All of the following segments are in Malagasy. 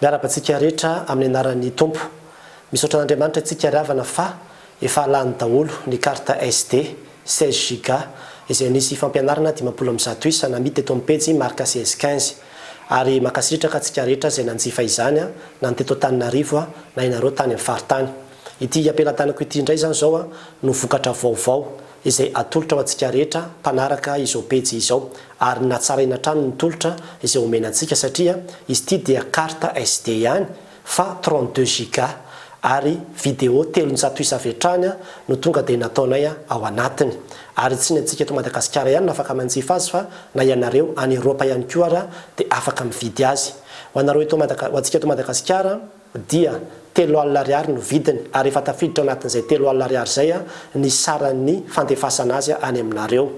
Miarahaba antsika rehetra amin'ny anaran'ny Tompo. Misaotra an'Andriamanitra antsika ry havana fa efa lany daholo ny carte SD, 16 giga, izay nisy fampianarana 150 isa namidy teto amin'ny pejy Marc 16 15. Ary mankasitraka antsika rehetra izay nanjifa izany na ny teto Antananarivo na ianareo tany amin'ny faritany. Ity am-pelatanako ity indray izany izao no vokatra vaovao izay atolotra ho antsika rehetra mpanaraka izao pejy izao ary natsaraina hatrany ny tolotra izay omena antsika satria izy ity dia carte SD ihany fa 32 giga ary video 300 isa avy hatrany no tonga dia nataonay ao anatiny ary tsy ny antsika eto Madagasikara ihany no afaka manjifa azy fa na ianareo any Eropa ihany koa ara dia afaka mividy azy. Ho anareo eto Madaga ho antsika eto Madagasikara dia 30 ariary no vidiny ary efa tafiditra ao anatin'izay 30 ariary izay ny saran'ny fandefasana azy any aminareo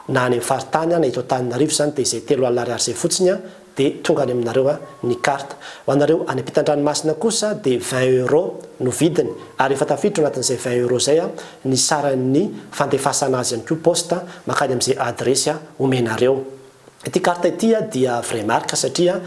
na any amin'ny faritany na eto Antananarivo izany dia izay 30 ariary izay fotsiny dia tonga any aminareo ny carte. Ho anareo any ampitan-dranomasina kosa dia 20 euros no vidiny ary efa tafiditra ao anatin'izay 20 euros izay ny saran'ny fandefasana azy ihany koa poste mankany amin'izay adiresy omenareo. Ity carte ity dia vraie marque satria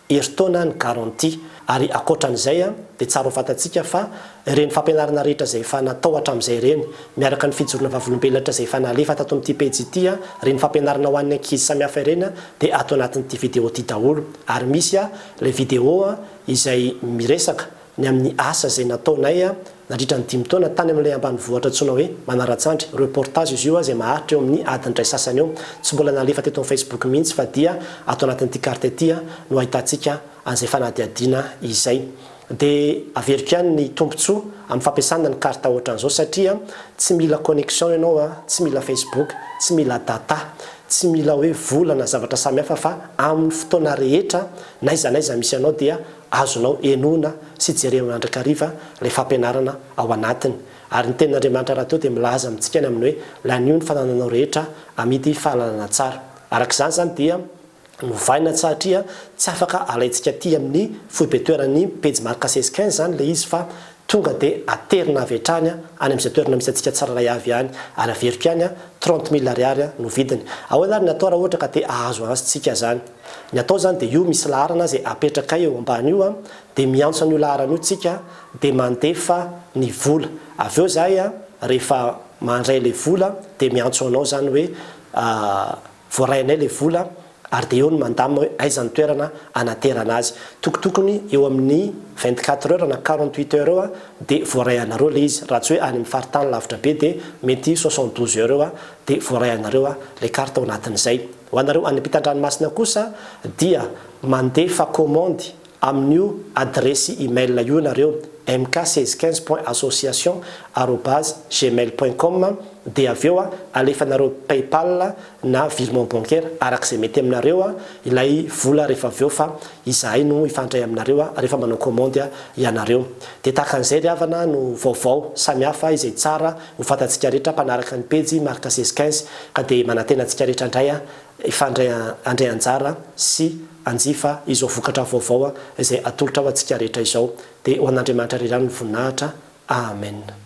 herintaona ny garantie. Ary ankoatran'izay dia tsara ho fantatsika fa ireny fampianarana rehetra izay efa natao hatramin'izay ireny, miaraka ny fijoroana vavolombelona rehetra izay efa nalefa tato amin'ity pejy ity, ireny fampianarana ho an'ny ankizy samihafa ireny dia ato anatin'ity video ity daholo. Ary misy ilay video izay miresaka ny amin'ny asa izay nataonay nandritra ny dimy taona tany amin'ilay ambanivohitra antsoina hoe Manaratsandry. Reportage izy io izay maharitra eo amin'ny adiny iray sasany eo. Tsy mbola nalefa teto amin'ny Facebook mihitsy fa dia ato anatin'ity carte ity no ahitantsika an'izay fanadihadiana izay. Dia averiko ihany ny tombontsoa amin'ny fampiasana ny carte ohatran'izao satria tsy mila connexion ianao, tsy mila Facebook, tsy mila data, tsy mila hoe vola na zavatra samihafa fa amin'ny fotoana rehetra n'aiza n'aiza misy anao dia azonao henoina sy jerena mandrakariva ilay fampianarana ao anatiny. Ary ny Tenin'Andriamanitra rahateo dia milaza amintsika ny amin'ny hoe lanio ny fanananao rehetra amidy fahalalana tsara. Araka izany izany dia novaina satria tsy afaka alaintsika aty amin'ny foibe toeran'ny pejy Marc 16 15 izany ilay izy fa tonga dia aterina avy hatrany any amin'izay toerana misy antsika tsirairay avy any ary averiko ihany 30 mille ariary no vidiny. Ahoana ary ny atao raha ohatra ka te hahazo azy tsika izany? Ny atao izany dia io misy laharana izay apetrakay eo ambany io an, dia miantso an'io laharana io tsika dia mandefa ny vola. Avy eo izahay an, rehefa mandray ilay vola dia miantso anao izany hoe voaray anay ilay vola ary dia eo no mandamina hoe aiza ny toerana anaterana azy. Tokotokony eo amin'ny 24 heures na 48 heures eo dia voaray anareo ilay izy, raha tsy hoe any amin'ny faritany lavitra be dia mety 72 heures eo dia voaray anareo ilay carte ao anatin'izay. Ho anareo any ampitan-dranomasina kosa dia mandefa kaomandy amin'io adiresy email io nareo, mk 16 15 point association arobase gmail point com, dia avy eo alefanareo paypal na virement bancaire araka izay mety aminareo ilay vola rehefa avy eo fa izahay no hifandray aminareo rehefa manao kaomandy ianareo. Dia tahaka an'izay ry havana no vaovao samihafa izay tsara ho fantatsika rehetra mpanaraka ny pejy Marc 16 15 ka dia manantena antsika rehetra indray hifandray handray anjara sy hanjifa izao vokatra vaovao izay atolotra ho antsika rehetra izao. Dia ho an'Andriamanitra irery ihany ny voninahitra. Amen.